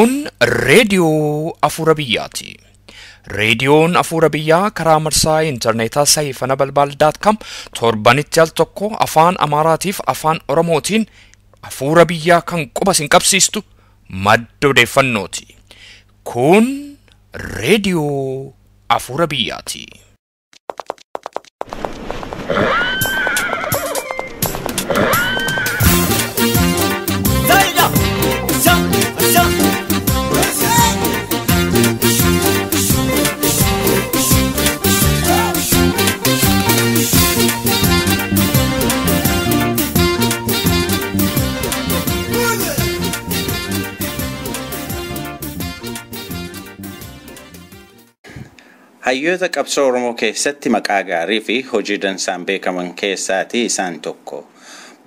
Kun reediyoo Afuura Biyyaati. Reediyoon Afuura Biyyaa karaa marsaa intarneetaa saayifana balbaal.com torbanitti al tokko afaan Amaaraatiif afaan Oromootiin Afuura Biyyaa kan quba sin qabsiistu madda odeeffannooti. Kun reediyoo Afuura Biyyaati. Hayyoota qabsoo Oromoo keessatti maqaa gaarii fi hojii dansaan beekaman keessaatii isaan tokko.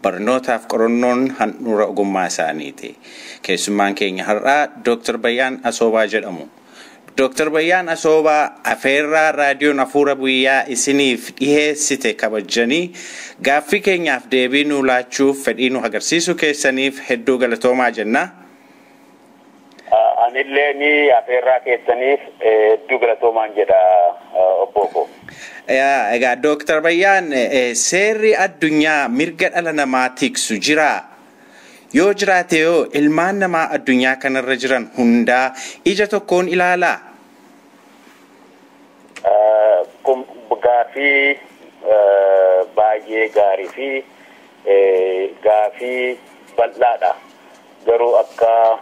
Barnootaaf qorannoon handhuura ogummaa isaaniiti. Keessummaan keenya har'aa Dooktar Bayyaan Asoobaa jedhamu. Dooktar Bayyaan Asoobaa afeerraa raadiyoon Afuura Biyyaa isiniif dhiheessite kabajanii gaaffii keenyaaf deebii nuu laachuuf fedhii nu agarsiisuu keessaniif hedduu galatoomaa jenna. Anillee ni afeerraa keessaniif hedduu galatoomaan jedha obbo ko. Egaa Dooktar Bayyaan, seerri addunyaa mirga dhala namaa tiksu jiraa? Yoo jiraate yoo ilmaan namaa addunyaa kanarra jiran hundaa ija tokkoon ilaalaa? Kun gaaffii baay'ee gaarii fi gaaffii bal'aadha. Garuu akka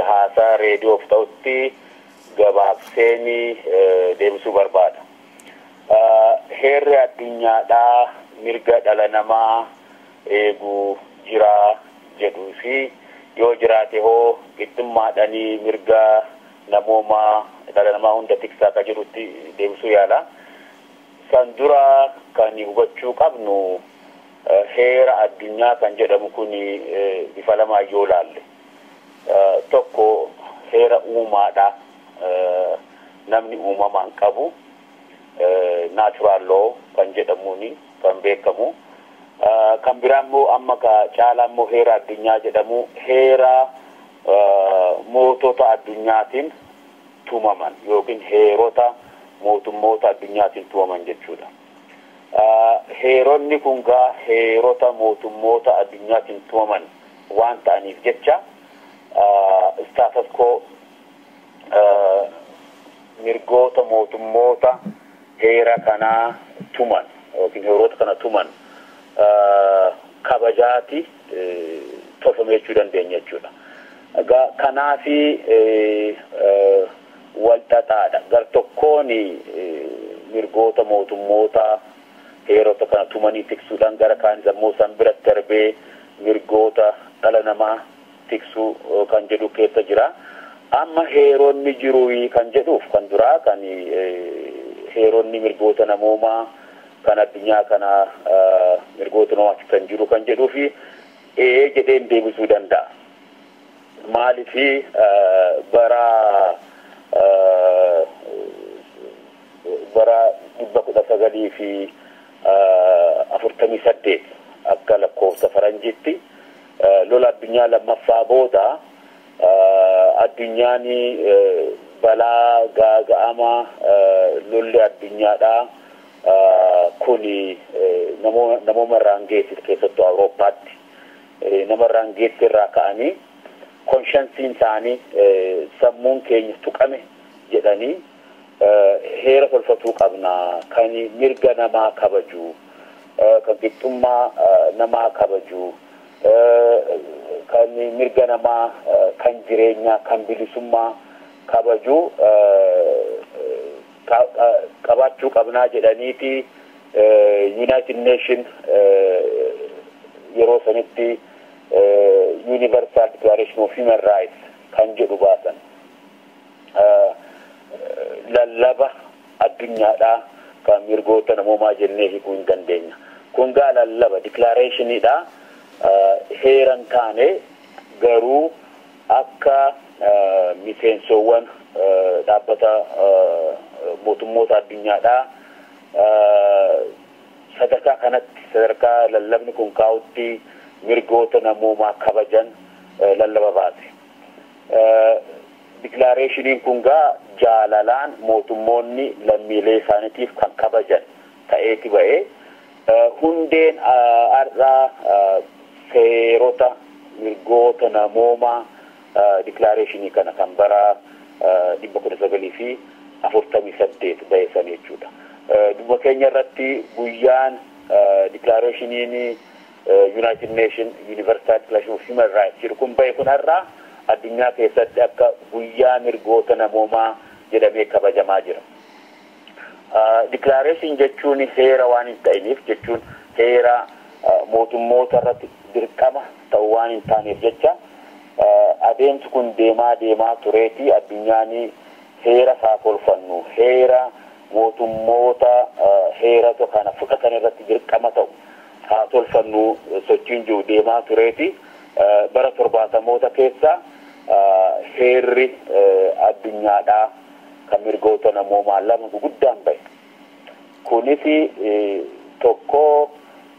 haasaa reediyoof ta'utti gabaabseen deebisuu barbaada. Heerri addunyaadhaa mirga dhala namaa eeguu jiraa jedhuu fi yoo jiraate hoo qixxummaadhaanii mirga namoomaa dhala namaa hunda tiksaa akka jedhutti deebisuu yaala. San dura kan hubachuu qabnu heera addunyaa kan jedhamu kun bifa lamaan yoo laalle. Tokko heera uumaadha. Namni uumamaan qabu natural law kan jedhamuuni kan beekamu. Kan biraa immoo amma ka caalaa immoo heera addunyaa jedhamu heera mootota addunyaatiin tumaman yookiin heerota mootummoota addunyaatiin tumaman jechuudha. Heeronni kun gaa heerota mootummoota addunyaatiin tumaman waan ta'aniif jecha status quo mirgoota mootummoota heera kanaa tuman yookiin heerota kana tuman kabajaati tolfame jechuu dandeenya jechuudha. Egaa kanaafi wal xaxaadha. Gar tokkoon mirgoota mootummoota heerota kana tumanii tiksuudhaan gara kaanis ammoo san biratti darbee mirgoota dhala namaa tiksuu kan jedhu keessa jira. Amma heeronni jiru kan jedhuuf kan duraa kan heeronni mirgoota namoomaa kan addunyaa kana mirgoota namoomaa kan jiru kan jedhuufi ee jedheen deebisuu danda'a. Maalifi bara 1948 akka lakkoofsa faranjiitti lola addunyaa lammaffaa booda addunyaan balaa gaaga'ama lolli addunyaadhaa kun namooma irraan geessise keessattuu Awurooppaatti nama irraan geessise irraa ka'anii konshansiin isaanii sammuun keenya tuqame jedhanii heera tolfatuu qabna kan mirga namaa kabaju kan qixxummaa namaa kabaju kan mirga namaa kan jireenyaa kan bilisummaa kabaju qabaachuu qabnaa jedhaniiti United Nation yeroo sanitti Universal Declaration of Human Rights kan jedhu baasan. Lallaba addunyaadhaa kan mirgoota namoomaa jennee hiikuu hin dandeenya. Kun gaa lallaba declarationidha. Heeran taane garuu akka miseensowwan dhaabbata mootummoota addunyaadhaa sadarkaa kanatti sadarkaa lallabni kun kaa'utti mirgoota namoomaa kabajan lallaba baase. Declarationiin kun gaa jaalalaan mootummoonni lammiilee isaaniitiif kan kabajan ta'eeti ba'ee hundeen har'aa seerota mirgoota namoomaa declarationii kana kan bara 1948 ba'e san jechuudha. Dhuma keenya irratti guyyaan declarationiin United Nation Universal Declaration of Human Rights jedhu kun ba'e kun har'aa addunyaa keessatti akka guyyaa mirgoota namoomaa jedhamee kabajamaa jira. Declaration jechuun heera waan hin ta'iniif jechuun heera mootummoota irratti dirqama ta'u waan hin taaneef jecha adeemsi kun deemaa deemaa tureeti addunyaan heera isaa tolfannu heera mootummoota heera kana fudhatan irratti dirqama ta'u haa tolfannu sochiin jiru deemaa tureeti bara 70moota keessa heerri addunyaadhaa kan mirgoota namoomaa lama guguddaan ba'e. Kunis tokko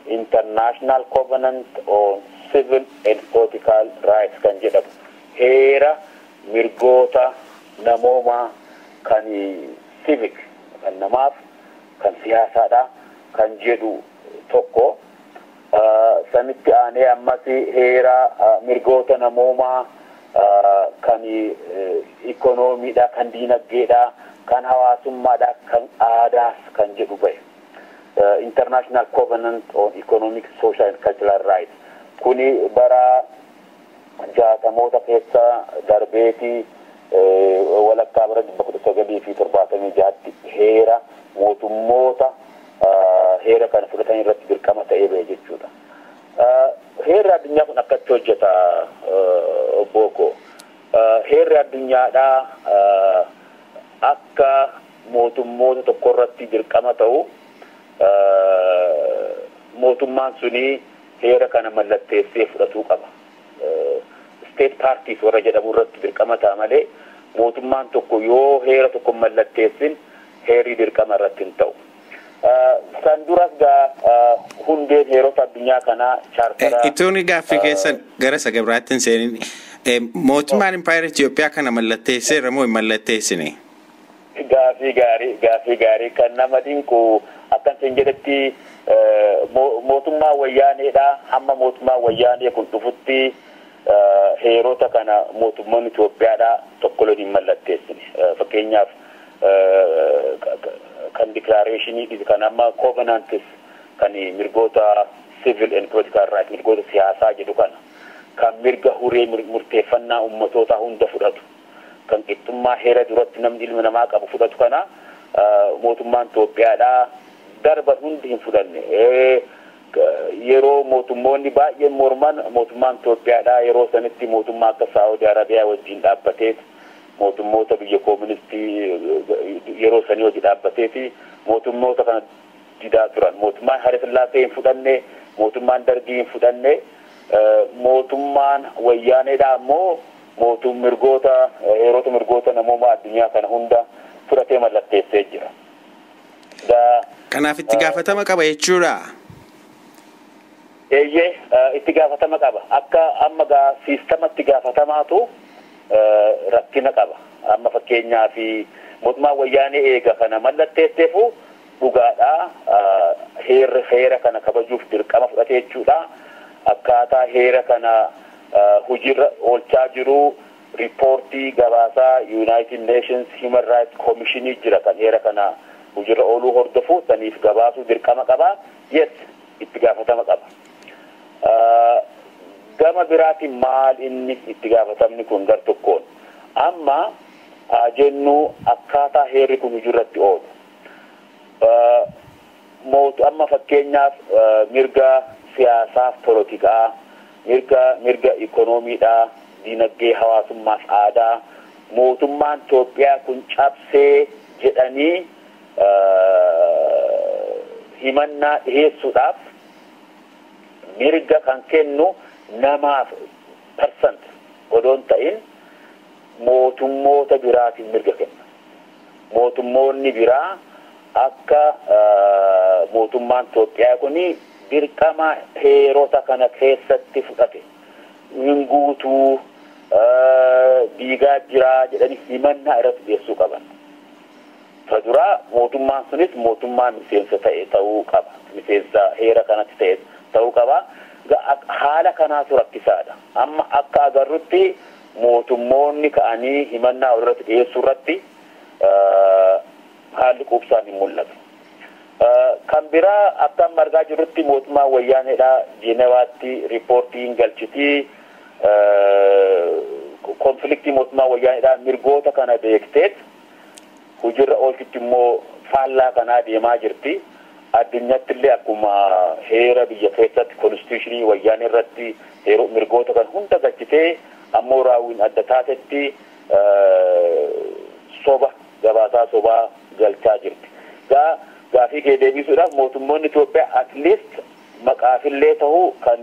International Covenant on Civil and Political Rights kan jedhamu heera mirgoota namoomaa kan civic kan namaaf kan siyaasaadha kan jedhu tokko. Sanitti aanee ammas heera mirgoota namoomaa kan ikoonomiidha kan diinagdeedha kan hawaasummaadha kan aadaas kan jedhu ba'e. International Covenant on Economic, Social and Cultural Rights kuni bara 60moota keessa darbeeti walakkaa bara 1976tti heera mootummoota heera kana fudhatan irratti dirqama ta'ee ba'e jechuudha. Heerri addunyaa kun akkatti hojjeta obbo ko. Heerri addunyaadhaa akka mootummoota tokko irratti dirqama ta'u mootummaan suni heera kana mallatteessee fudhatuu qaba. State parties warra jedhamu irratti dirqama ta'a malee mootummaan tokko yoo heera tokko mallatteessin heerri dirqama irratti hin ta'u. San duras gaa hundeen heerota addunyaa kanaa chaartara. Itooni gaaffii keessan gara isa gabiraatti hin seenin mootummaan Impaayera Itoophiyaa kana mallatteesseera moo hin mallatteessine? Gaaffii gaarii kan nama dinqu akkan isin jedhetti mootummaa wayyaaneedha. Hamma mootummaa wayyaanee kun dhufutti heerota kana mootummaan Itoophiyaadha tokko hin mallatteessine. Fakkeenyaaf kan declarationii kan amma covenants kan mirgoota civil and political rights mirgoota siyaasaa jedhu kana kan mirga huree murteeffannaa ummatoota hunda fudhatu kan qixxummaa heera duratti namni ilma namaa qabu fudhatu kana mootummaan Itoophiyaadhaa darban hundi hin fudhanne. Yeroo mootummoonni baay'een morman mootummaan Itoophiyaadhaa yeroo sanitti mootummaa akka Saawudi Arabiyaa wajjin dhaabbateet mootummoota biyya kooministii yeroo sanii hojii dhaabbateeti mootummoota kana didaa turan. Mootummaan Haile Sillaasee hin fudhanne, mootummaan Dargii hin fudhanne, mootummaan wayyaaneedha ammoo mirgoota heerota mirgoota namoomaa addunyaa kana hunda fudhatee mallatteessee jira. Kanaaf itti gaafatama qaba jechuudha. Eeyyee itti gaafatama qaba. Akka amma gaa siistamatti gaafatamaatu rakkina qaba. Amma fakkeenyaa fi mootummaan wayyaanee eega kana mallatteesseefu dhugaadhaa heera kana kabajuuf dirqama fudhate jechuudha. Akkaataa heera kana hojiirra oolchaa jiru riippoortii gabaasaa United Nations Human Rights Commissionii jira kan heera kana hojiirra ooluu hordofu saniif gabaasuu dirqama qaba. Yes, itti gaafatama qaba. Gama biraatiin maal inni itti gaafatamni kun gar tokkoon amma jennu akkaataa heerri kun hojiirratti oolu. Amma fakkeenyaaf mirga siyaasaaf polotikaa, mirga ikoonomiidhaa, diinagdee hawaasummaaf aadaa mootummaan Itoophiyaa kun cabsee jedhanii himannaa dhiyeessuudhaaf mirga kan kennu namaaf persent odoon ta'in mootummoota biraatiin mirga kenna. Mootummoonni biraa akka mootummaan Itoophiyaa kun dirqama heerota kana keessatti fudhate hin guutuu diigaa jira jedhanii himannaa irratti dhiyeessuu qaban. Ta duraa mootummaan sunis mootummaa miseensa ta'e ta'uu qaba. Miseensa heera kanatti ta'e ta'uu qaba. Haala kanaatu rakkisaadha. Amma akka agarrutti mootummoonni ka'anii himannaa irratti dhiyeessuu irratti haalli quubsaan hin mul'atu. Kan biraa akka amma argaa jirrutti mootummaan wayyaaneedha Jeenewaatti riippoortiin galchitii konfliktii mootummaa wayyaaneedha mirgoota kana beekteet hojiirra oolchitti immoo faallaa kanaa deemaa jirti. Addunyatti illee akkuma heera biyya keessatti konstituushinii wayyaanee irratti mirgoota kan hunda galchitee ammoo raawwiin adda taatetti soba gabaasaa sobaa galchaa jirti. Gaafii kee deebisuudhaaf mootummoonni Itoophiyaa at least maqaafillee ta'uu kan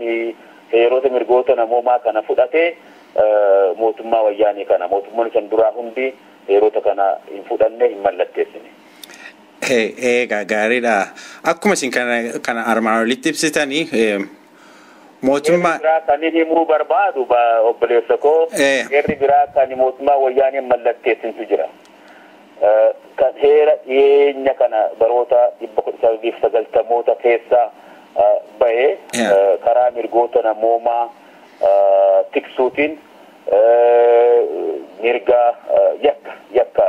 heerota mirgoota namoomaa kana fudhatee mootummaa wayyaanii kana mootummoonni san duraa hundi heerota kana hin fudhanne hin mallatteessine. Egaa gaariidha. Akkuma isin kana armaan olitti ibsitanii mootummaa. Biraa kan himuu barbaadu obboleessa koo heerri biraa kan mootummaa wayyaanii mallatteessintu jira. Kan heera dhiyeenya kana baroota 1990moota keessa bahee karaa mirgoota namoomaa tiksuutiin mirga yakka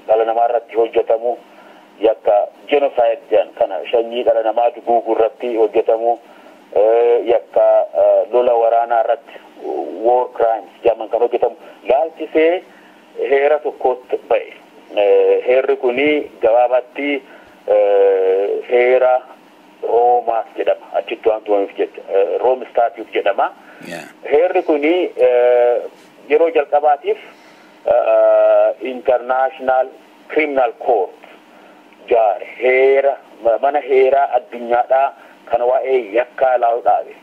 dhala namaa irratti hojjetamu yakka genocide jedhan kana sanyii dhala namaa duguuguu irratti hojjetamu yakka lola waraanaa irratti war crimes jedhaman kan hojjetamu laalchisee heera tokkotti ba'e. Heerri kuni gabaabatti heera Roomaa jedhama. Achitti waan tumameef jecha Room Statute jedhama. Heerri kuni yeroo jalqabaatiif International Criminal Court jaare heera mana heeraa addunyaadhaa kan waa'ee yakkaa ilaalu dhaabe.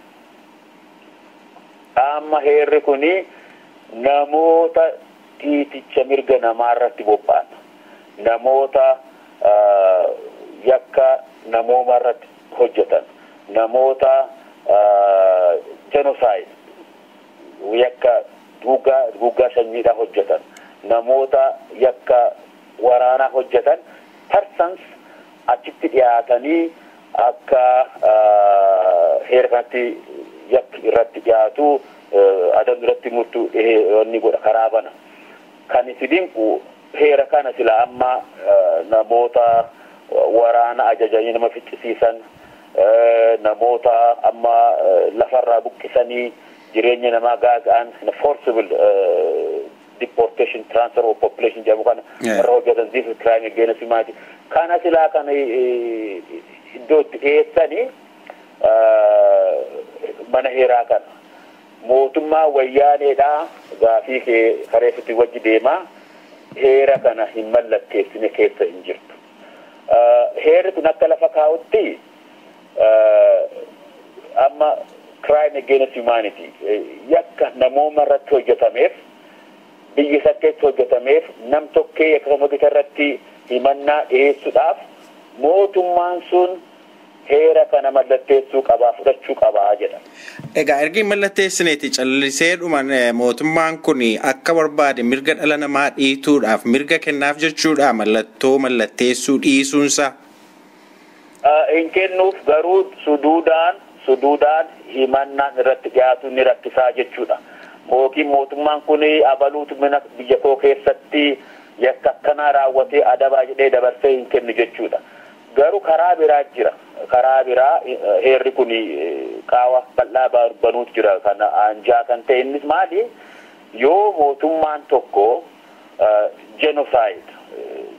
Amma heerri kuni namoota dhiiticha mirga namaa irratti bobba'an namoota yakka namooma irratti hojjetan namoota genocide yakka duguuggaa sanyiidhaa hojjetan namoota yakka waraanaa hojjetan persons achitti dhiyaatanii akka heera kanatti yakki irratti dhiyaatu adabni irratti murtu inni godha karaa bana. Kan itti dinqu heera kana sila amma namoota waraana ajajanii nama ficcisiisan namoota amma lafarraa buqqisanii jireenya namaa gaaga'an forcible deportation transfer of population jedhamu kana warra hojjetan this is crime against humanity kana silaa kana iddoo itti dhiyeessanii mana heeraa kana mootummaa wayyaaneedhaa gaafii kee kareessitti wajji deemaa heera kana hin mallatteessine keessa hin jirtu. Heerri kun akka lafa kaa'utti amma crime against humanity yakka namooma irratti hojjetameef biyya isa keessa hojjetameef nam tokkee yakka sana hojjete irratti himannaa dhiyeessuudhaaf mootummaan sun heera kana mallatteessuu qabaa fudhachuu qabaa jedha. Egaa erga hin mallatteessineeti callisee dhuman mootummaan kun akka barbaade mirga dhala namaa dhiituudhaaf mirga kennaaf jechuudha mallattoo mallatteessuu dhiisuunsa. Hin kennuuf garuu suduudhaan himannaan irratti dhiyaatu ni rakkisaa jechuudha. Yookiin mootummaan kun abaluutu mana biyya koo keessatti yakka akkanaa raawwatee adabaa jedhee dabarsee hin kennu jechuudha. Garuu karaa biraa jira. Karaa biraa heerri kun qaawa bal'aa banuutu jira. Kana anjaa kan ta'e innis maali? Yoo mootummaan tokko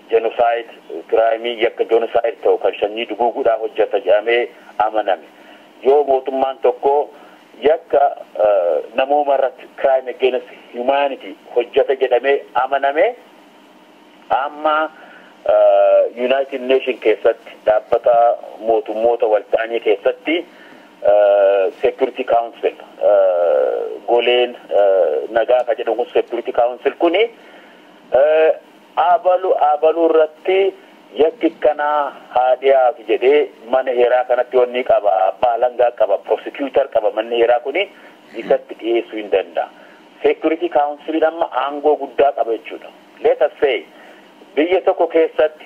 genocide crime yakka genocide ta'u kan sanyii duguuguudhaaf hojjeta jedhamee amaname. Yoo mootummaan tokko yakka namooma irratti crime against humanity hojjeta jedhamee amaname amma United Nation keessatti dhaabbata mootummoota walta'anii keessatti Security Council goleen nagaa ka jedhamu kun Security Council kuni abalu irratti yakki kanaa haa dhiyaatu jedhee mana heeraa kanatti wanni qaba abbaa alangaa qaba prosecutor qaba manni heeraa kuni isatti dhiyeessuu hin danda'a. Security Council amma aangoo guddaa qaba jechuudha. Let us say biyya tokko keessatti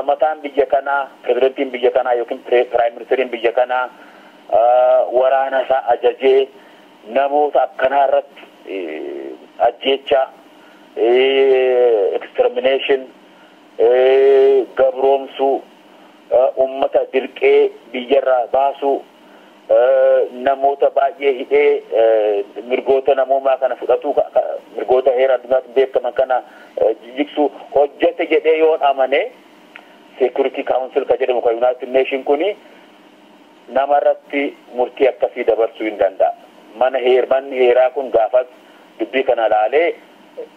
mataan biyya kanaa, pirezidantiin biyya kanaa yookiin prime ministeriin biyya kanaa waraana isaa ajajee namoota akkanaa irratti ajjeechaa, extermination, gabroomsuu, ummata dirqee biyyarraa baasuu, namoota baay'ee hidhee mirgoota namoomaa kana fudhatuu, mirgoota heera addunyaatti beekaman kana jigsuu hojjete jedhee yoon amane, Security Council ka jedhamu ka United Nation kuni namarratti murtii akkasii dabarsuu hin danda'a. Mana heer manni heeraa kun gaafas dubbii kana laalee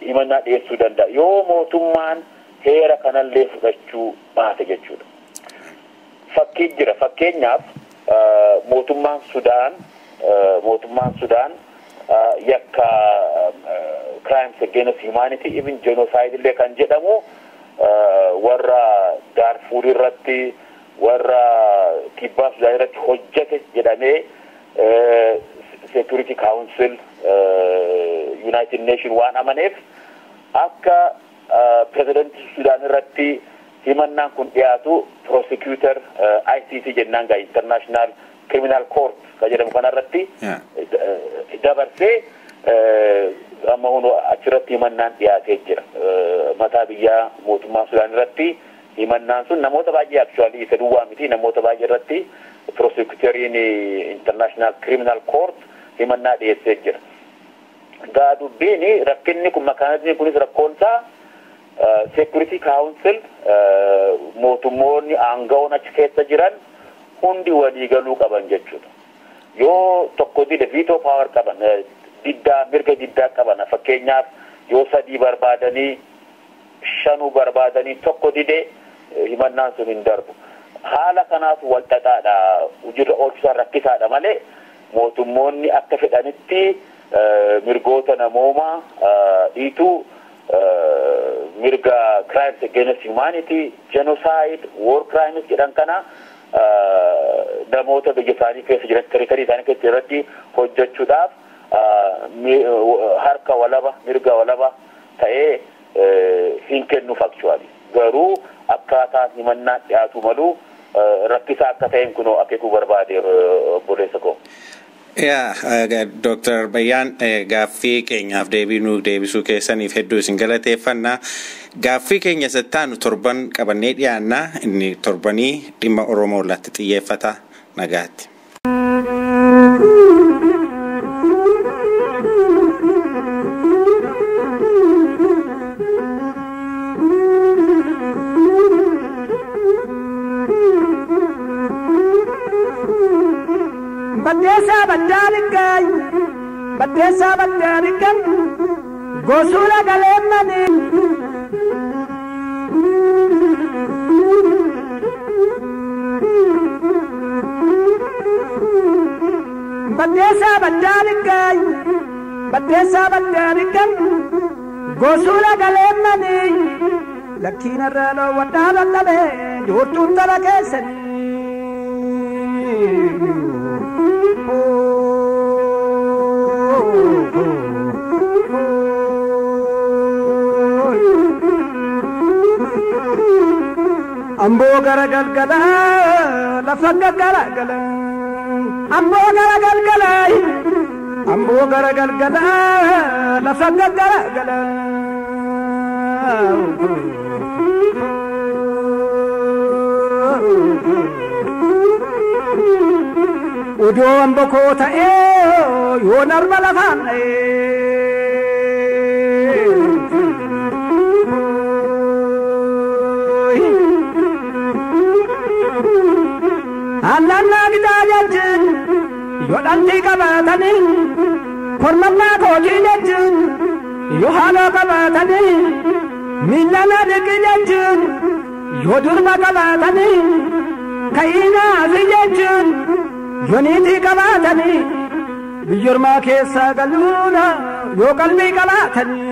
himannaa dhiyeessuu danda'a. Yoo mootummaan heera kanallee fudhachuu baate jechuudha. Fakkii jira, fakkeenyaaf mootummaan Sudaan yakka crimes against humanity, even genocide illee kan jedhamu, warra Daarfuur irratti, warra Kibbaa Sudaan irratti hojjete jedhamee Security Council United Nation waan amaneef akka pirezidantii Sudaan irratti himannaan kun dhiyaatu prosecutor ICC jennaan gaa, International Criminal Court ka jedhamu kanarratti dabarsee amma hunu achirratti himannaan dhiyaatee jira. Mataa biyyaa mootummaa Sudaan irratti himannaan sun namoota baay'ee, actually isa duwwaa miti, namoota baay'ee irratti prosecutoriin International Criminal Court himannaa dhiyeessee jira. Gaa dubbiin rakkinni kun, mechanismiin kunis rakkoonsaa Security Council mootummoonni aangawoon achi keessa jiran hundi walii galuu qaban jechuudha. Yoo tokko dide veto power qaban, diddaa, mirga diddaa qaban. Fakkeenyaaf yoo sadii barbaadanii, shanuu barbaadanii tokko dide, himannaan sun hin darbu. Haala kanaaf wal xaxaadha. Hojiirra oolchuudhaan rakkisaadha malee mootummoonni akka fedhanitti mirgoota namoomaa dhiituu, mirga crimes against humanity, genocide, war crimes jedhan kana namoota biyya isaanii keessa jiran, territory isaanii keessa irratti hojjechuudhaaf harka walaba, mirga walaba ta'ee hin kennuuf actually. Garuu akkaataan himannaan dhiyaatu malu rakkisaa akka ta'een kunoo akeekuu barbaade, obboleessa koo. Yaa Dooktar Bayyaan, gaaffii keenyaaf deebii nuu deebisuu keessaniif hedduu isin galateeffannaa. Gaaffii keenya sattaanu torban qabannee dhiyaannaa, inni torbanii dhimma Oromoo irratti xiyyeeffata. Nagaatti. Baddeessaa baddaa liqqaay, baddeessaa baddaa liqqan, gosuula galeemmanii. Baddeessaa baddaa liqqaay, baddeessaa baddaa liqqan, gosuula galeemmanii. Lakkiin irraa dhoowwadhaa lallabee joortuun tala keessanii. Amboo gara galgala lafa gaggara gala. Amboo gara galgala, amboo gara galgala lafa gaggara gala. Odoo amboo koo ta'ee yoo narba lafaan dha'ee. Annannaa gitaa jechuun yoo dhaltii qabaatanii, kormannaa kootii jechuun yoo haaloo qabaatanii, miillana dhiqi jechuun yoo durba qabaatanii, ka'iinaafi jechuun yoo niitii qabaatanii, biyyormaa keessaa galuuna yoo qalbii qabaatanii.